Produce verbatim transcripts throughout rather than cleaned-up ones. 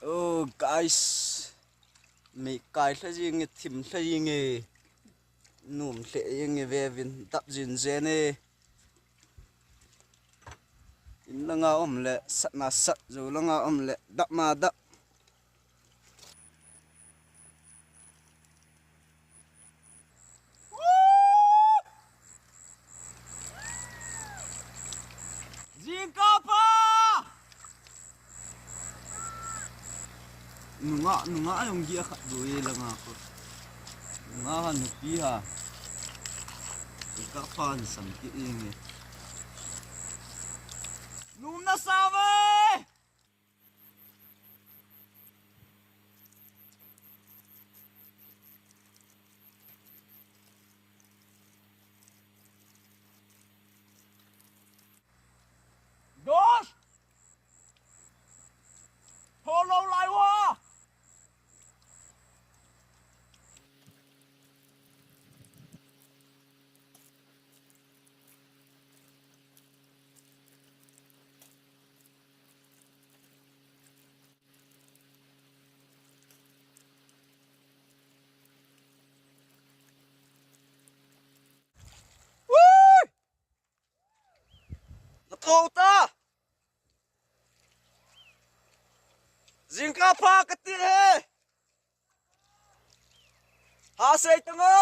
Oh guys, mei kai lha jing e, thim lha jing e, num lha jing e, vevin dap jin jen e. In langa um le, sat na sat, jou langa um le, dap ma dap. Jingkah pha! Nungah, nungah jong gei khat dui langa ko. Nungah ha nupi ha. Jingkah pha in sam ki inge. Num na sa ve! Dos! Tholo lai wa! Ui! Na thou ta! Jingkah pha kati he! Ha sei tanga!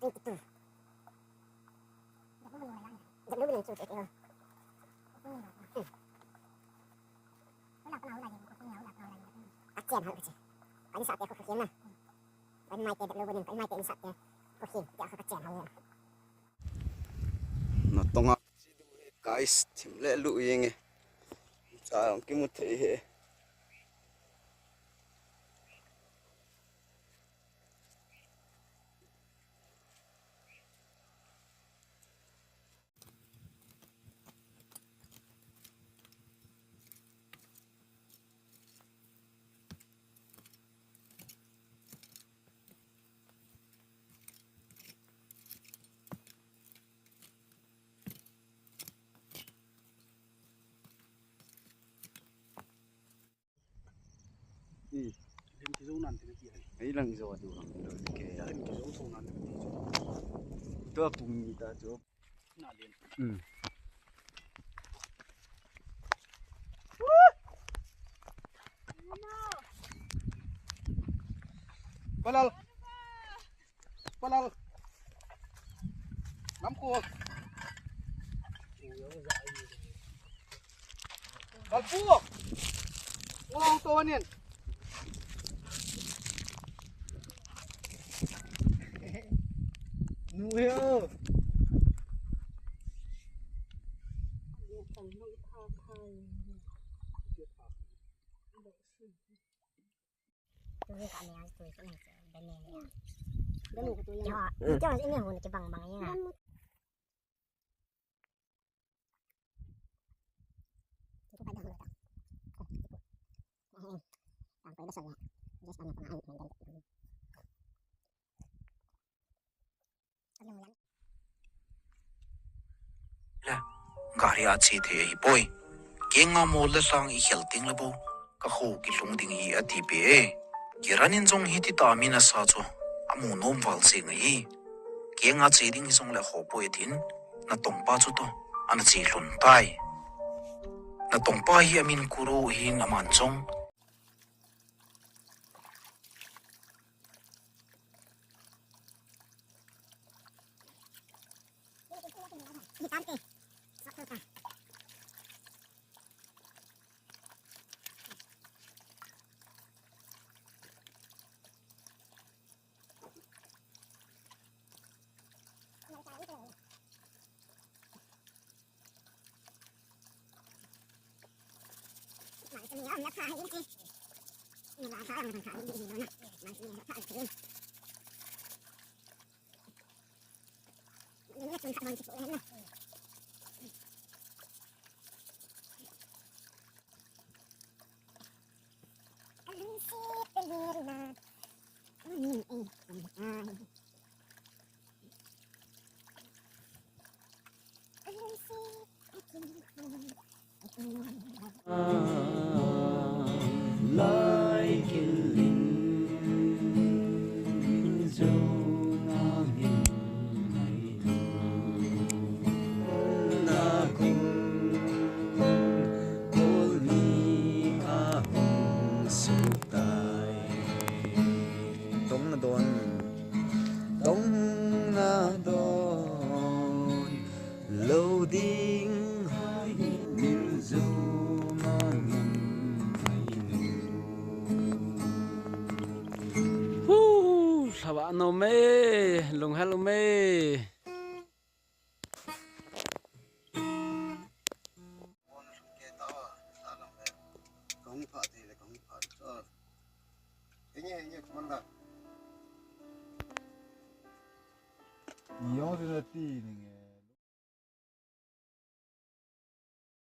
Twenty-two. Jap lu bini chu chu. Achen hal kachi. Ani sa te ko khin na. Ani mai te jap lu bini, ani mai te ni sa te ko khin. Tia ka chen hal. Na tonga. Guys, thim le lu yeng e. Cha ong kimu thei he. Lim kizo nan ti na ti ai. Ei lang kizo atu lang. Ke ya lim kizo so nan ti na ti. Tua pung ni ta chu. Na len. Hmm. Palal. Palal. Namko. Kalpu. Ulang to nin. Nu heo. Le, gari a che thei ahi poi. Kenga mol le lhang i khel teng le bou, ka kho kilhung ding hi ati peh e. Kiran in jong hiti ta min asa chu amu nom val jeng ahi. Kenga che ding hi jong le kho poi atin, natong pa chu toh ana che lhon tai. Natong pa hi amin Kuro ahin aman jong. Tong na don, tong na don, lo ding hai min zu ma ngam hai nu. Hu, lhava nom e, lunghel um e. Kahung pha thei le kahung pha ta. Enge, enge, commander. Yong sina ti ninge.